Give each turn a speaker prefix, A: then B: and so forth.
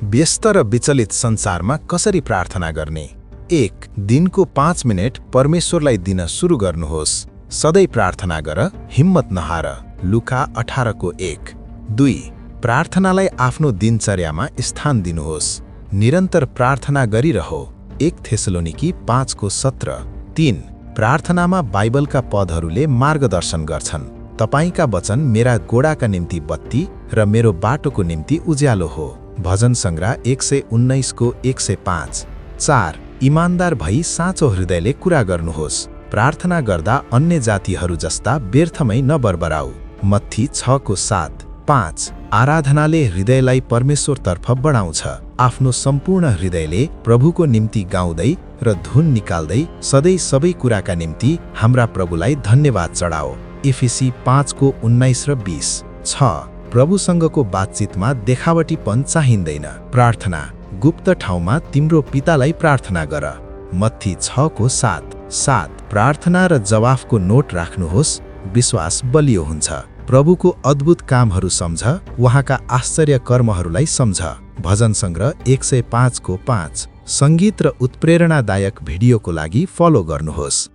A: व्यस्त र विचलित संसारमा कसरी प्रार्थना गर्ने? 1. दिनको 5 मिनेट परमेश्वरलाई दिन सुरु गर्नुहोस्। सधैँ प्रार्थना गर, हिम्मत नहार। लुका 18:1। 2. प्रार्थनालाई आफ्नो दिनचर्यामा स्थान दिनुहोस्। निरन्तर प्रार्थना गरिरहो। 1 थेसलोनिकी 5:17। 3. प्रार्थनामा बाइबलका पदहरूले मार्गदर्शन गर्छन्। तपाईका वचन मेरा गोडाका निम्ति बत्ती र मेरो बाटोको निम्ति उज्यालो हो। भजन संग्रह 119:105। 4. इमानदार भई साँचो हृदयले कुरा गर्नुहोस्। प्रार्थना गर्दा अन्य जातिहरू जस्ता व्यर्थमै नबरबराऊ। मत्थी 6:7। 5. आराधनाले हृदयलाई परमेश्वरतर्फ बढाउँछ। आफ्नो सम्पूर्ण हृदयले प्रभुको निम्ति गाउँदै र धुन निकाल्दै सधैँ सबै कुराका निम्ति हाम्रा प्रभुलाई धन्यवाद चढाओ। एफिसी 5:19 र 20। 6. प्रभुसँगको बातचितमा देखावटीपन चाहिँदैन। प्रार्थना गुप्त ठाउँमा तिम्रो पितालाई प्रार्थना गर। मत्थी 6:7। 7. प्रार्थना र जवाफको नोट राख्नुहोस्। विश्वास बलियो हुन्छ। प्रभुको अद्भुत कामहरू सम्झ, उहाँका आश्चर्य कर्महरूलाई सम्झ। भजन संग्रह 105:5। सङ्गीत र उत्प्रेरणादायक भिडियोको लागि फलो गर्नुहोस्।